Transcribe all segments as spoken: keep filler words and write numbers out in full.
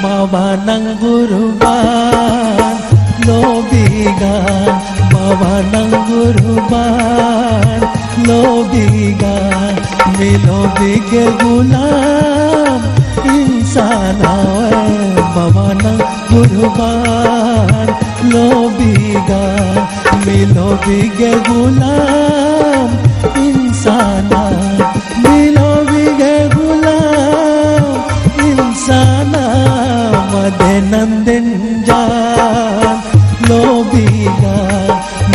މަވަނަން ގުރުބާން ލޯބީގަ، މަވަނަން ގުރުބާން ލޯބީގަ، މި ލޯބީގެ ޣުލާމް އިންސާނާ. މަވަނަން ގުރުބާން ލޯބީގަ، މި ލޯބީގެ ޣުލާމް އިންސާނާ. މި ލޯބީގެ ޣުލާމް އިންސާނާ، މަ ދެނަން ދެން ޖާން ލޯބީގަ،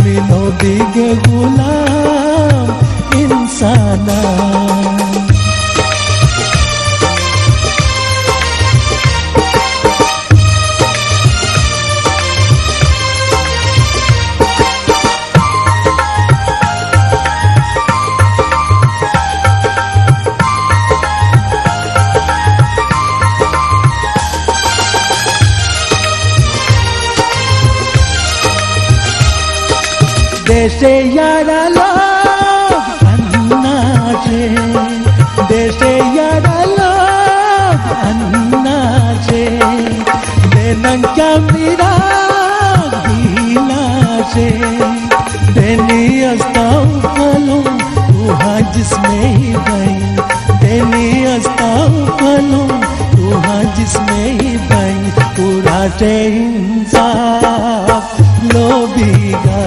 މި ލޯބީގެ ޣުލާމް އިންސާނާ. ދޭށޭ ޔާރާ ލޯބް އަންނާށޭ، ދޭށޭ ޔާރާ ލޯބް އަންނާށޭ، ދެނަން ކަމިރާ ހީލާށޭ، ދެނީ އަސްތައުފަލުން ރޫހާ ޖިސްމެއި ބައި، ދެނީ އަސްތައުފަލުން ރޫހާ ޖިސްމެއި ބައި، ކުރާށޭ އިންސާފް ލޯބީގަ،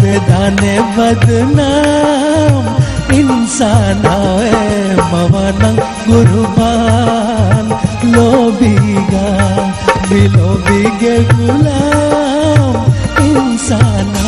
ވެދާނެ ބަދުނާމް އިންސާނާ. މަވަނަން ގުރުބާން ލޯބީގަ، މި ލޯބީގެ ޣުލާމް އިންސާނާ.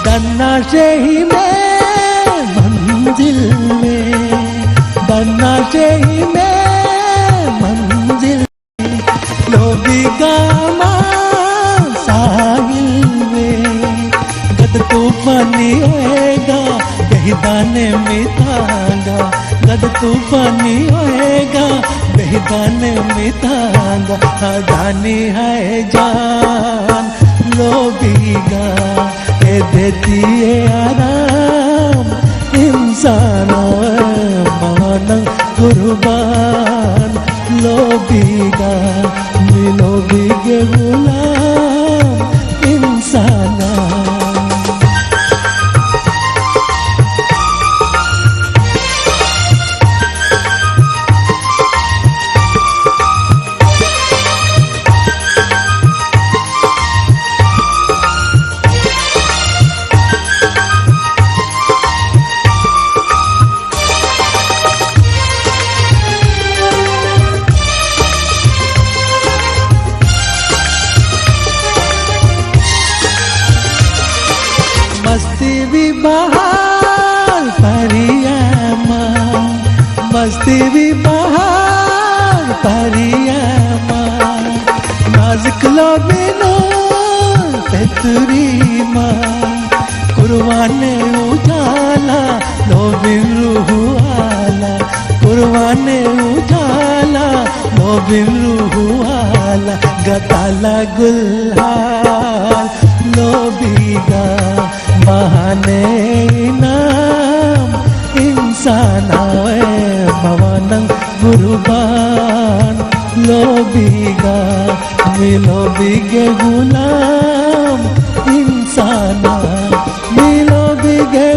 ދަންނާށޭ ހިމޭ މަންޒިލްވޭ، ދަންނާށޭ ހިމޭ މަންޒިލް. ލޯބީގަ މާ ސާހިލްވޭ، ގަދަ ތޫފާނީ އޮއޭގަ ބެހިދާނެ މިތާނގަ، ގަދަ ތޫފާނީ އޮއޭގަ ބެހިދާނެ މިތާނގަ، ހަދާނީ ހައިޖާން ލޯބީގަ، އެ ދެތި އެ އަރާމް އިންސާނާ. މަވަނަން ޤުރުބާން ލޯބީގަ، މި ލޯބީގެ ޣުލާމް އިންސާނާ. މަސްތިވި ބަހާރު ފަރިޔާމާ، މަސްތިވި ބަހާރު ފަރިޔާމާ، ނާޒުކު ލޯބިން ނޫރު ފެތުރީމާ، ކުރުވާނެ އުޖާލާ ލޯބިން ރޫޙު އާލާ، ކުރުވާނެ އުޖާލާ ލޯބިން ރޫޙު އާލާ، ގަދަ ލަ ގުލްހާރު ލޯބީގަ، މަހާނޭ އިނާމް އިންސާނާ. މަވަނަން ޤުރުބާން ލޯބީގަ، މި ލޯބީގެ ޣުލާމް އިންސާނާ، މި ލޯބީގެ